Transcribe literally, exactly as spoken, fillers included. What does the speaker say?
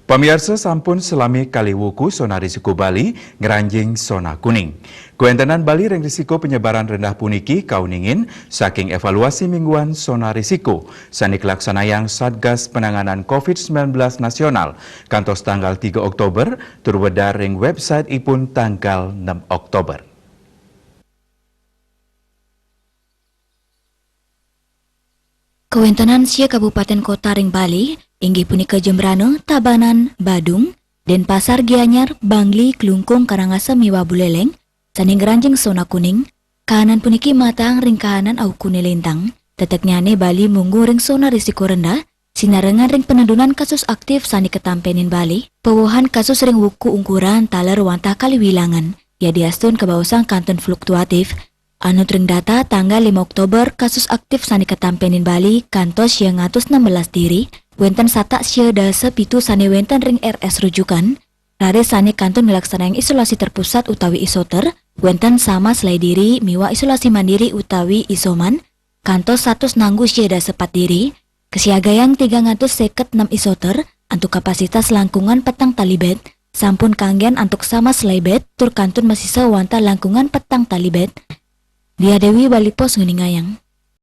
Pamiarsa, sampun salami kalih wuku sona risiko Bali ngranjing sona kuning. Kawentenan Bali ring risiko penyebaran rendah puniki kauningin saking evaluasi mingguan sona risiko sane kalaksanayang Satgas Penanganan covid sembilan belas Nasional kantos tanggal tiga Oktober tur wedar ring website ipun tanggal enam Oktober. Kawentenan sia kabupaten kota ring Bali, inggih punika Jembrana, Tabanan, Badung, Denpasar, Gianyar, Bangli, Klungkung, Karangasem miwah Buleleng, sane ngranjing sona kuning. Kahanan puniki matang ring kahanan aukune lintang. Teteknyane Bali munggu ring sona risiko rendah, sinarengan ring penedunan kasus aktif sane katampenin Bali, pewohan kasus ring wuku ungkuran taler wantah kaliwilangan. Yadiastun kabaosang kantun fluktuatif. Anut ring data tanggal lima Oktober, kasus aktif sane katampenin Bali kantos siang atus enam belas diri, wenten satak sia dasa pitu sane wenten ring R S rujukan, raris sane kantun nglaksanayang isolasi terpusat utawi isoter, wenten sama selai diri miwah isolasi mandiri utawi isoman, kantos satus nanggu sia dasa pat diri, kasiagayang tigang atus seket enam isoter, antuk kapasitas langkungan petang tali bed, sampun kanggen antuk sama selai bed, tur kantun masisa wantah langkungan petang tali bed. Dia Dewi, Bali Post, nguningayang.